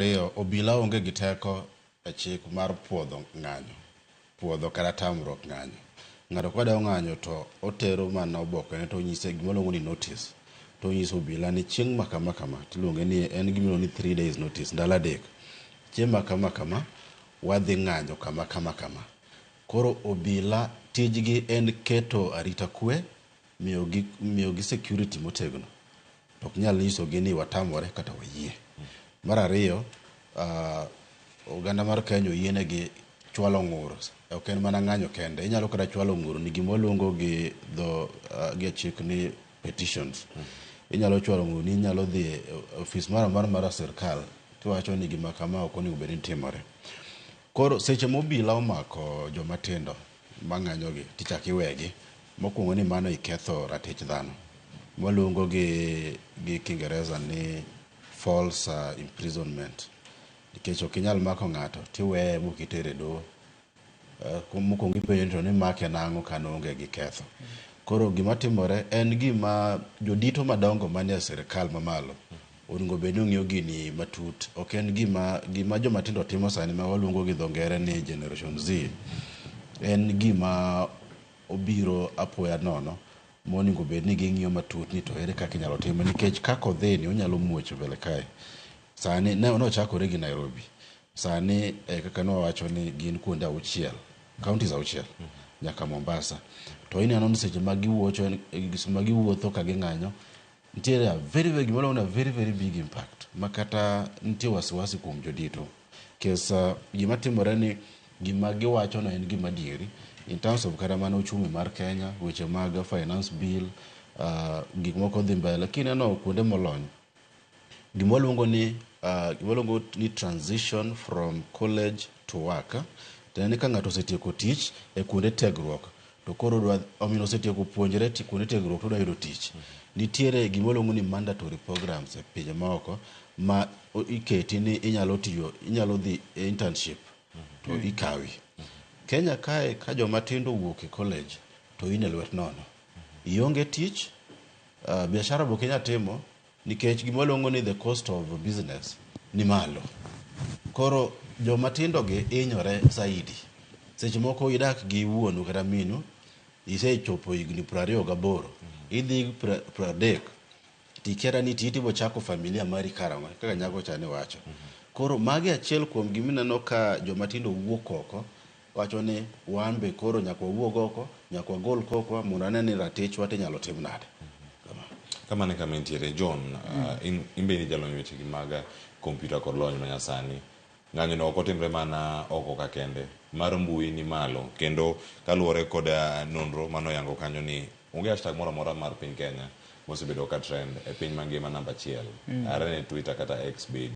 Ariyo, obila onge gi teko e chik mar puodho ng'anyo, puodho kata tamruok ng'anyo. Ng'ato ka dwa ng'anyo to otero mana obokene to onyise gima waluongo ni notice. To onyiso obila ni chieng' ma kama kama, tiluonge ni en gima iluongo ni 3 days notice, ndalo 3. Chieng' ma kama kama, wadhi ng'anyo kama kama kama. Koro obila tijgi en keto arita kwe, miyogi security motegno. To ok nyal nyisogi ni watamore kata wayie. Mar ariyo, oganda mar Kenya oyienegi chwalo ng'ur. Ok en mana ng'anyo kende. Inyalo kata chwalo ng'ur ni gima waluongo gi dho gi chik ni petitions. Inyalo chwalo ng'ur ni inyalo dhi e ofis moro amora mar sirkal tiwacho ni gima kama ok onego bed ni timore. Koro seche ma obila omako joma tindo mang'anyo gi tichako iwegi, mokwongo ni mano iketho ratich dhano. Waluongo gi Kiingereza ni false imprisonment. Nikech ok inyal mako ng'ato tiweye mok itere e doho. Mokwongo ipenjo ni to nimake nang'o ka noonge gi ketho. Koro gima timore en gima jodito madongo manie sirkal mamalo onego bed ni ong'iyo gini matut. Ok en gima joma tindo timo sani ma waluongo gi dho ngere ni Generation Z. En gima obiro apoya nono monego bed ni ging'iyo matut ni to ere kaka inyalo time nikech kaka odhi ni onyalo muoch mbele kae. Sani ne nochakore gi Nairobi. Sani kaka ne wawacho ni gin kuonde auchiel, counties auchiel nyaka Mombasa. To ineno ni seche ma giwuocho, seche ma giwuotho ka ging'anyo, nitiere a very very gima iluongo ni a very very big impact ma kata nitie wasiwasi kuom jodito. Nikech gima timore ni gima giwacho no en gima adieri in terms of kata mana uchumi mar Kenya, weche mag finance bill, gik moko dhi mbele. Kineno kuonde molony, gima waluongo ni transition from college to work. Tiende ni ka ng'ato osetieko tich e kuonde tiegruok to koro odwa omiyo osetieko puonjre kuonde tiegruok to odwa yudo tich. Nitiere gima waluongo ni mandatory programs e pinje maoko ma iketi ni inyalo tiyo, inyalo dhi e internship to ikawi. Kenya kae ka joma tindo owuok e college to in e lwet nono. Ionge tich, biashara be ok inyal timo nikech gima waluongo ni the cost of business ni malo. Koro joma tindo gi hinyore saidi. Seche moko idak gi wuonu kata minu, isechopo higni 28, idhi 30, tikia ni ti tibiro chako familia mari karang'o kaka nyako cha ne wacho. Koro magi achiel kuom gimineno ka joma tindo wuok oko wacho ni wan be koro nyaka wawuog oko, nyaka wagol kokwa mondo ane ni ratichwa tinyalo tim nade. Kama. Kamano e kama intiere John, in be in jalony wechegi mag kompyuta kod lony manyasani. Ng'anyo no ok otimre mana oko ka kende, mar mbui ni malo kendo kaluwore kod nonro manoyango kanyo ni onge hashtag moro amora mar piny Kenya mosebedo ka trend e piny mangima namba achiel. Are ne Twitter kata X bedi.